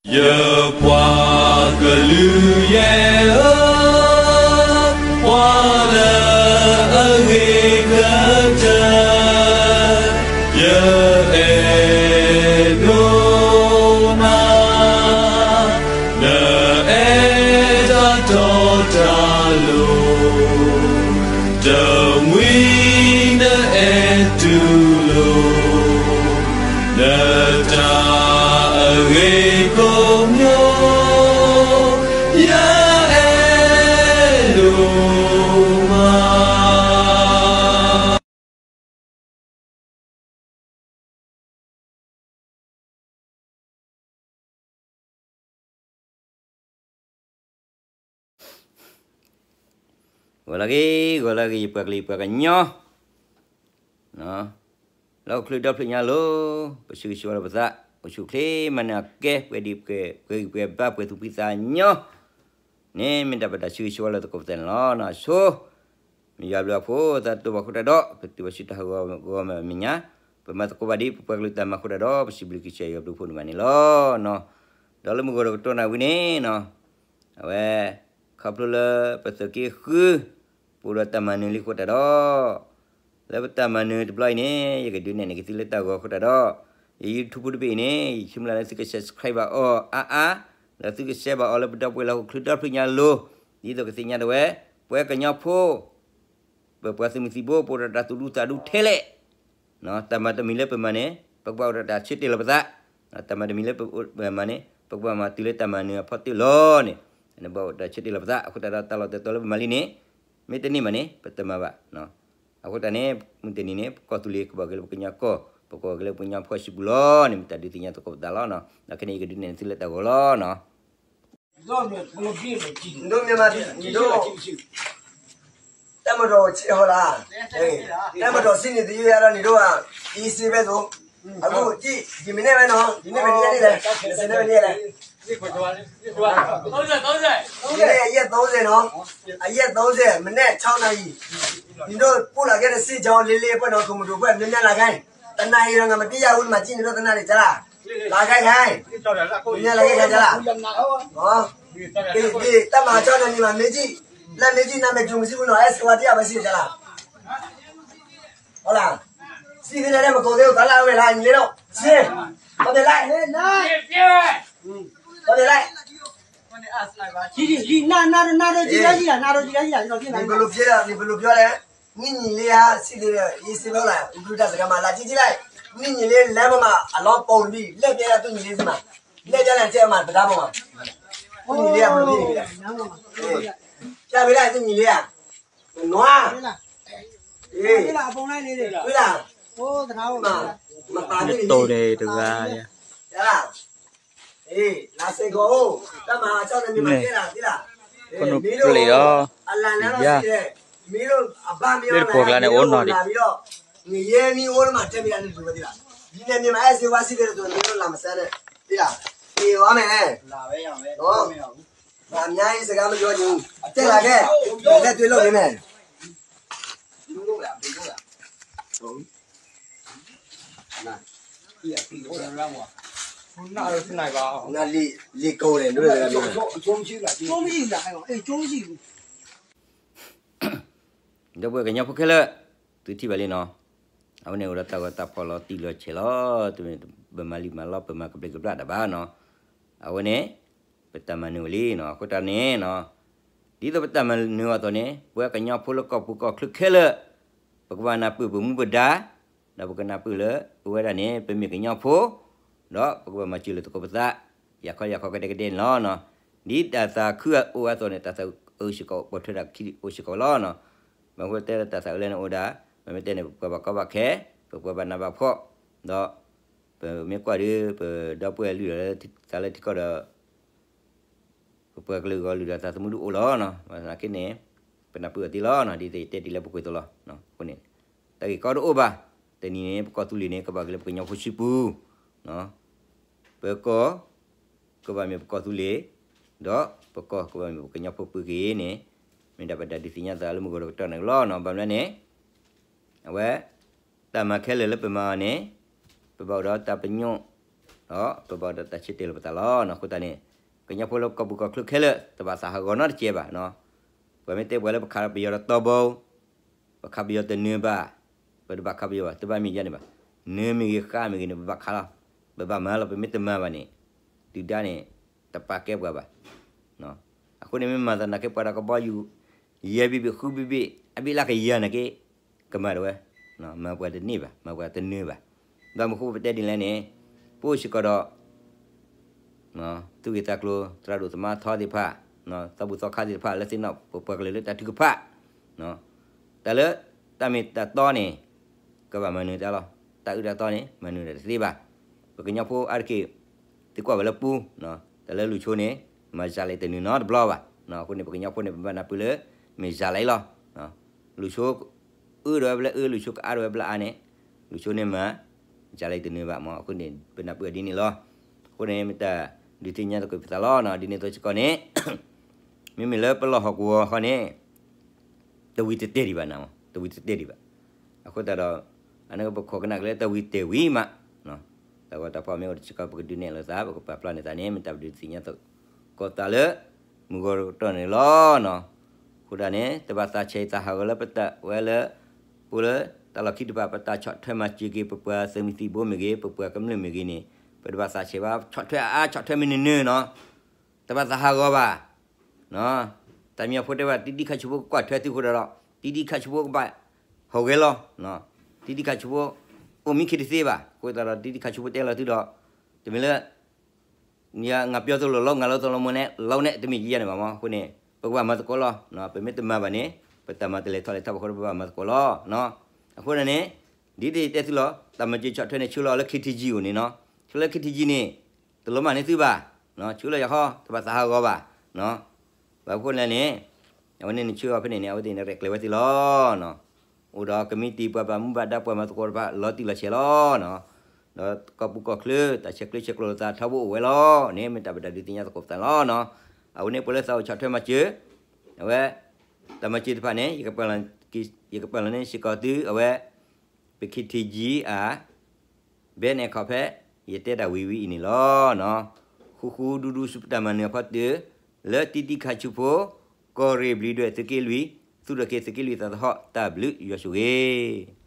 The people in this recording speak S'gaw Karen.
ယပှၤကလုာ်ယဲၢ်ဧၢ, ပှၤလၢအဂ့ၤကတၢၢ်, ယအဲၣ်ဒိးနၤ, နအဲၣ်တၢ်တီတၢ်လိၤ, တမှံၤနအဲၣ်တူၢ်လိာ် နတၢ်အဂ့ၤကိးမံၤ, ယအဲၣ်ဒိးမး. ဂီၤလၢအဂ့ၤ, ဂီၤလၢအဂ့ၤ ယပှၤကလုာ်ယပှၤကညီ လၢဟီၣ်ခိၣ်ချၢဒီဖျၢၣ်ညါလီၤ, ပဆၢဂ့ၤဆၢဝါလီၤပသး, အိၣ်ဆူၣ်အိၣ်ချ့မၤနၢၤအကဲ ပှဲၤဒံးပှဲၤဂံၢ်ပှဲၤဘါ ပှဲၤသူၣ်ဖှံသးညီန့ၣ် မ့ၢ်ဒၣ်ပတၢ်ဆၢဂ့ၤဆၢဝါလၢသကိးပသးန့ၣ်လီၤ. အဆိ မ့ၢ်ယွၤဘျုးအဖှိၣ်သးတိၢ်ဘၣ်ဃိတၢ်ဒီး ပတုၤဘၣ်ဆူတၢ်ဟးဂီၤဂီၤမးအမဲာ်ညါ, ပမၤသကိးဘၣ်ဒ်ပပှၤကလုာ်တၢ်မၤအဃိတၢ်ဒီး ပစံးဘျုးကစၢ်ယွၤဘျုးဖှိၣ်န့ၣ်ဘၣ်န့ၣ်လီၤ. ဒီးလၢမုၢ်ဂီၤဒီးကတီၢ်နၣ်ဝံၤန့ၣ် အဝဲ ခီဖျိလၢပသုးက့ဃု ပအိၣ်ဒီးတၢ်မၤနၢၤလံအဃိတၢ်ဒီး လၢပတၢ်မၤနၢၤတဘျီအံၤန့ၣ် ယကဒုးနဲၣ်န့ၢ်က့ၤသုလၢတၢ်ဂီၤအဃိတၢ်ဒီး ယ YouTube တဘ့ၣ်အံၤန့ၣ် ယဆၢမုၢ်လၢ်လၢသုက subscribe ဘၣ်အီၤအါအါ, ဒီးသုက share ဘၣ်အီၤလၢပဒီပုၢ်ဝဲၢ်လၢဟီၣ်ခိၣ်ချၢဒီဖျၢၣ်ညါလီၤ. ဒ်သိးကသ့ၣ်ညါတဝဲ ပဝဲကညီဖိ ပပှၤသုးမုၢ်သံၣ်ဘိ ပအိၣ်ဒီးတၢ်သူၣ်ဒူသးဒူထဲလဲၣ်, တၢ်မၤတမံၤလၢပမၤန့ၣ် ပကဘၣ်အိၣ်ဒီးတၢ်ဆၢတဲာ်လီၤပသး, တၢ်မၤတမံၤလၢပမၤန့ၣ် ပကဘၣ်မၤတုၤလၢတၢ်မၤနၢၤအဖီတၢၣ်လီၤန့ၣ်, နဘၣ်အိၣ်ဒီးတၢ်ဆၢတဲာ်လီၤပသး အဃိတၢ်ဒီးတၢ်လီၢ်တတီၤလၢပမၤလံန့ၣ် မ့ၢ်တန့ၢ်ဘၣ်န့ၣ် ပတမၤဘၣ်. အဃိတၢ်န့ၣ် မုၢ်တနံၤန့ၣ် ပကီၢ်သူလ့ၤကဘၣ်က့ၤလၢပကညီကီၢ် ပကဘၣ်က့ၤလၢပကညီဖိစုပူၤလီၤန့ၣ် မ့ၢ်တၢ်ဒုးသ့ၣ်ညါသကိးပသးလီၤ. ဒီးခဲန့ၣ် ယကဒုးနဲၣ်သုလၢတၢ်ဂီၤလီၤ. ဒိၣ်မ့ၢ်မး ဒိၣ် တၢ်မၤဒီးဆံးဟီလာ်, တၢ်မၤဒီးဆံးန့ၣ်သယုၢ်ယၤဒီးန့ၣ်ဒိၣ်ဧါ, အံၤစ့ဖဲသိး, အဃိ ယမ့ၢ်နဲၣ်ဝဲနီၤ, ယမ့ၢ်မ့ၢ်နဲၣ်န့ၣ်လဲၣ်, ယမ့ၢ်နဲၣ်န့ၣ်လဲၣ်, ယမ့ၢ်အယဲၢ်သုံးဆယ်နီၤ, အယဲၢ်သုံးဆယ် မနက်ခြောက်နာရီ, န့ၣ်ဒိၣ်ပူလၢ်ကဲဒီးစ့ၢ်ကီးလ့လ့အပှဲၢ်နီၤ ကမူၤဒိၣ်ပှဲၢ် မ့ၢ်နဲၣ်လၢခဲအံၤ, တနၤအံၤဒီးနမ့ၢ်တယာ်ဝဲနမၤစံၣ်န့ၣ်ဒိၣ်တနၤန့ၣ်ကလၢ်, လၢခဲအံၤ, မ့ၢ်နဲၣ်လၢခဲအံၤကလၢ်, တၢ်မၤကၠီနၤန့ၣ်မးမ့ၢ်ကံၣ်, လၢမ့ၢ်ကံၣ်နမ့ၢ်ကၠူမ့ၢ်စံၣ်ပူၤနီၤ အဲၣ်စ့ဝါတယာ်ဝဲစံၣ်ကလၢ် ဟီလာ်, စံၣ်သ့လဲၣ်မကိးသ့အိၣ်သးလၢအဝဲလၢအညီလ့နီၤ, စ့, ဘၣ်ဘဲလဲၣ်, ဘၣ်ဘဲလဲၣ်, နဘၣ်လိၤပျဲလၢ နဘၣ်လိၤပျဲလဲၣ်, နံၣ်ညီလ့ဧါ စံၣ်သ့ဒီး အံၤစ့ဘၣ်လၢ အူဘျုးတၢ်စကားမၤလၢကံၣ်ကံၣ်လဲၣ်, နံၣ်ညီလ့လဲၤမးမး အလီၤပိာ်နဘံၣ် လဲၣ်ပျဲလၢသူၣ်ညီလ့မး, လဲၣ်ပျဲလၢနတဲမး သဒါမးမး, သူၣ်ညီလ့အဘျုးဖံန့ၣ်, ဖျါဖဲလၢသူၣ်ညီလ့ဧါ နနွၤ, ဝံၤလၢ, မၤပာ်ဖဲန့ၣ်, လၢစ့ၢ်ကီးအိၣ်, တၢ်မၤကၠီနမ့ၢ်မၤကဲလၢသ့လၢ, မ့ၢ်လိၣ်, အလၢ်လၢလီၤစံၣ်လဲၣ်, မ့ၢ်လိၣ်အဘၣ်မ့ၢ်အီၣ်နၤ မ့ၢ်လိၣ်လၢ်မံၤလီၤ, နယဲမ့ၢ်အိၣ်လၢမၤတဲမ့ၢ်လၢနဒုးဝဲသ့လၢ, ဒ်န့ၣ်မ့ၢ်မၤအဲၣ်စ့ဝါစံၣ်သ့ဒီး မ့ၢ်လိၣ်လၢ်မၤစၢၤန့ၣ်, သ့လၢ, သ့ဝဲမ့ၢ်, မၤမၠါအံၤစကားမယီၤညူ, တဲလၢခဲ, လဲၤတွ့လိာ်န့ၣ်, လံာ်ကိးန့ၣ်, ဒီပုၢ်ဝဲၢ်ကညီဖိခဲလၢာ်, သုထံၣ်ဘၣ်လံနီၤ, အဝဲန့ၣ်အိၣ်ဒီးတၢ်ဂီၤတၢ်ဖီၣ်လီၤတံၢ်လီၤဆဲးလီၤ, ပမၤလံမၤလီ ပမၤကဘျံးကဘျၣ်တၢ်ဘၣ်နီၤ, အဝဲန့ၣ်, ပတၢ်မၤနၢၤဝဲလံနီၤ, အဃိတၢ်န့ၣ်နီၤ, ဒ်သိးပတၢ်မၤနၢၤအသိးန့ၣ် ပဝဲကညီဖိလၢကီၢ်ပူၤကီၢ်ချၢခဲလၢာ်, ပကဘၣ်နၢ်ပၢၢ်ပမူပဒါ, ဒီးပကနၢ်ပၢၢ်လၢ ပဝဲဒၣ်န့ၣ် ပမ့ၢ်ကညီဖိ, ဒီးပကဘၣ်မၤစၢၤလၢသကိးပသး, ယၤခီယၤခီကဒဲကဒဲန့ၣ်လီၤ. ဒ်တၢ်သးခုအိၣ်အသိးန့ၣ် တၢ်သးအုးစ့ၢ်ကီး ပိာ်ထွဲတၢ်ခံအိၣ်စ့ၢ်ကီးလီၤ. ဘၣ်မနုၤတဲလၢတၢ်သးအုးလၢန့ၣ်အိၣ်ဒၣ်, မ့မ့ၢ်တဲန့ၣ် ပပှၤဘၣ်ကီဘၣ်ခဲ, ပပှၤဘၣ်နးဘၣ်ဖှီၣ်, ဒီး ပမ့ၢ်ကွၢ်ဒီး ပဒီပုၢ်ဝဲၢ်လုၢ်ဒီးသးလၢထံကီၢ်ဒီး ပပှၤကလုာ်ဂီၢ်လုၢ်ဒီးသးသမူဒုးအိၣ်လီၤ. ဘၣ်ဆၣ်သနာ်က့န့ၣ် ပနၢ်ပၢၢ်အီၤသ့လီၤ, ဒ်သိးယတဲဒ်လၢပူၤကွံာ်အသိးလီၤ. အဃိန့ၣ် တၢ်ဂ့ၢ်ကီတအိၣ်ဘၣ်, တနံၤန့ၣ် ပကီၢ်သူလ့ၤန့ၣ် ကဘၣ်က့ၤလၢပကညီဖိစုပူၤ, ပကီၢ် ကဘၣ်မ့ၢ်ပကီၢ်သူလ့ၤ, ဒီးပကီၢ်ကဘၣ်မ့ၢ်ပကညီဖိပူၤက့ၤန့ၣ်, မ့ၢ်ဒၣ်ပတၢ်ဒုးသ့ၣ်ညါသးလၢမုၢ်ဂီၤဒီးကတီၢ်န့ၣ်လီၤ. ဘၣ်မနုၤလဲၣ်န့ၣ် အဝဲ တၢ်မၤခဲလၢာ်လၢပမၤအီၤန့ၣ် ပဘၣ်အိၣ်ဒီးတၢ်ပညိၣ်, ပဘၣ်အိၣ်ဒီးတၢ်ဆၢတဲာ်လီၤပသးလီၤ. အဃိသတးန့ၣ် ကညီဖိလၢကီၢ်ပူၤကီၢ်ချၢခဲလၢာ် တဘၣ်သးဟးဂီၤနီတစဲးဘၣ်. ပှၤမ့ၢ်တဲပှၤလၢပခးပယီၤဒီးတီဘိ, ပခးပယီၤတနၢၤဘၣ်, ပတဘၣ်ခးပယီၤဘၣ်, တဘၣ်မ့ၢ်ယါန့ၣ်ဘၣ်. နၢၤမ့ၢ်ဂ့ၤ ဃါမ့ၢ်ဂ့ၤန့ၣ် ပဘၣ်ခးလီၤ. ပဘၣ်မၤလီၤ, ပမ့ၢ်တမၤဘၣ်န့ၣ် ဒုၣ်ဒါန့ၣ် တပာ်ကဲပှၤဘၣ်. အဃိန့ၣ်မ့ၢ်မၤသနာ်က့ ပှၤဒီးကဘီယူၤ ယဲၢ်ဘ့ၣ်ဘ့ၣ်ဃုဘ့ၣ်ဘ့ၣ် အဘ့ၣ်လၢကယၤနာ်က့ ကမၤတဝဲ, မၤပှၤတန့ၢ်ဘၣ်, မၤပှၤတနၢၤဘၣ်. ဘၣ်မနုၤဃိပတဲဒ်လဲၣ်န့ၣ် ပအိၣ်စ့ၢ်ကီးဒီး သူၣ်ဂ့ၤသးကျိၤ သရၣ်ဒိၣ်သမါထီသ့ၣ်တဖၣ်, သီဘူၣ်သီခါသ့ၣ်တဖၣ် လၢသ့ၣ်နီၣ်ပပှၤကလုာ်လၢတၢ်ထုကဖၣ်, တၢ်လၢ တၢ်မ့ၢ်တၢ်တီန့ၣ် ကဘၣ်မၤနၢၤတၢ်လီၤ. တၢ်အုၣ်တၢ်သီန့ၣ် မၤနၢၤတၢ်တသ့ဘၣ်. ပကညီဖိအါတက့ၢ် သံကွၢ်ဝဲလၢပူ, တၢ်လၢလူၤဆိန့ၣ် မၤစၢၤလၢတနၢၤနီတဘျီဘၣ်. အဃိန့ၣ် ပကညီဖိန့ၣ် ပဘၣ်နၢ်ပၢၢ်လၢ မ့ၢ်စၢၤလၢအံၤလီၤ. လူၤဆိ အၢဒီးဝဲဘျၢအၢ, လူၤဆိကအါဒီးဝဲဘျၢအါန့ၣ် လူၤဆိန့ၣ်မၤ စၢၤလၢတနၢၤဘၣ်မး. အဃိန့ၣ် ပနၢ်ပၢၢ်ဒ်န့ၣ်လီၤ. အဃိန့ၣ် မ့ၢ်တၢ်ဒုးသ့ၣ်ညါသကိးပသးလီၤ. ဒ်န့ၣ်အသိးစ့ၢ်ကီးန့ၣ် မ့မ့ၢ်လၢပလီၢ်ဟီၣ်ကဝီၤဃီန့ၣ် တဝံၤတတဲာ်ဒံးဘၣ်နၤ, တဝံၤတတဲာ်ဒံးဘၣ်. အဃိသတးဒီး အန့ၣ်ပခိးကနၣ်က့ၤလၢတဝံၤတဲာ်ဝံၤမး, တၢ်ဂီၤတၢ်ဖီၣ်မ့ၢ်အိၣ်တစ့ၢ်ကီး ပကဒုးနဲၣ်လိာ်သး ပကပာ်ဖျါန့ၢ်သးန့ၣ် မ့ၢ်တၢ်ပဒုးသ့ၣ်ညါသကိးသးလၢ မုၢ်ဂီၤတကတီၢ်န့ၣ်လီၤ. အဃိဒၣ်န့ၣ် တဘၣ်သးဆဲးသးဟးဂီၤလၢပတၢ်ဝဲလၢ ပအိၣ်လၢတၢ်လီၢ်ခံတဖၣ် ပတၢ်ဆီၣ်ထွဲမၤစၢၤက့ၤ ပပှၤသုးမုၢ်သံၣ်ဘိမ့ၢ်ဂ့ၤ ပပှၤကမျၢၢ်မ့ၢ်ဂ့ၤန့ၣ် ပတဘၣ်သးဆဲးဘၣ်. ဆီၣ်ထွဲအါအါ ဆီၣ်ထွဲမ့ၢ်နၢၤနၢၤနီၤ တဘၣ်သးဟးဂီၤဘၣ်. တၢ်မံၤအဖိတဲဝဲ တံဒံခါဆူဖိကကွၢ်ထွဲသုအဃိဒီး တံဒံခါဆူဖိကဘၣ် ဟီၣ်ဂဲၤလီၤ. တံဒံခါဆူဖိ အိၣ်မံခ့တသ့ဘၣ်. အဃိသတးဒီး တံဒံခါဆူဖိတဲလီၤသုဒီး တမ့ၢ်လၢ ယငါပြောသလိုလုပ် ငါလုပ်သလိုမူန့ၣ် လုပ်န့ၣ် တမ့ၢ်ယဲန့ၣ်ဘၣ်မး. အဃိန့ၣ် ပကဘၣ်မၤသကိးလီၤ. ပမ့ၢ်တမၤဘၣ်န့ၣ် ပတၢ်မၤတလဲၤထီၣ်လဲၤထီၣ်ဘၣ်အဃိဒီး ပဘၣ်မၤသကိးလီၤ. အဃိန့ၣ် ဒ်တတဲသုလီၤ တၢ်မၤစၢၤဆီၣ်ထွဲန့ၣ် ဆှၢလီၤအီၤလၢ ခ့ထံကၠံ အအိၣ်န့ၣ်နီၤ. ဆှၢလၢ ခ့ထံကၠံ န့ၣ် တလိၣ်မၤန့ၢ်သုဘၣ်. ဆှၢလၢယၤဃီ တဘၣ်သးဟးဂီၤဘၣ်. ဘၣ်အဃိန့ၣ်န့ၣ် အဝဲန့ၣ်နဆှၢအီၤဖဲန့ၣ်န့ၣ် အဝဲသ့ၣ်န့ၣ်ရဲၣ်ကျဲၤဝဲသ့လီၤ. အိၣ်ဒီးကမံးတံာ်ပှၤဘၣ်မူဘၣ်ဒါပှၤမၤသကိးတဖၣ်လီၤတံၢ်လီၤဆဲးလီၤ. ဒီးကီၢ်ပူၤကီၢ်ချၢ တၢ်ဆဲးကျၢဆဲးကျိးလိာ်သးထီဘိအိၣ်ဝဲလီၤန့ၣ် မ့ၢ်တၢ်ပတၢ်ဒုးသ့ၣ်ညါသကိးပသးလီၤ. အဝဲန့ၣ်ပှၤလၢသးအိၣ်ဆီၣ်ထွဲမၤစၢၤ အဝဲ တၢ်မၤစၢၤတဖၣ်န့ၣ် ယကပာ်လီၤန့ၢ်စ့ၢ်ကီးသု အဝဲ ပ ခ့ထံကၠံ အ ဘဲန့ၣ်အခီဖဲ ယတဲတၢ်ဝံၤဝံၤအံၤန့ၣ်လီၤ. ဃူဃူဒူဒူဆူပတၢ်မၤနၢၤအဖီတၢၢ် လၢတံဒံခါဆူဖိ ကီၢ်ရ့ၣ်ဘျံးဒွဲၣ်သုးက့လွံၢ် သူၣ်ထီၣ်က့ၤသုးက့လွံၢ်သးသဟီၣ် တၢ်ဘျုးယွၤဆိၣ်ဂ့ၤ.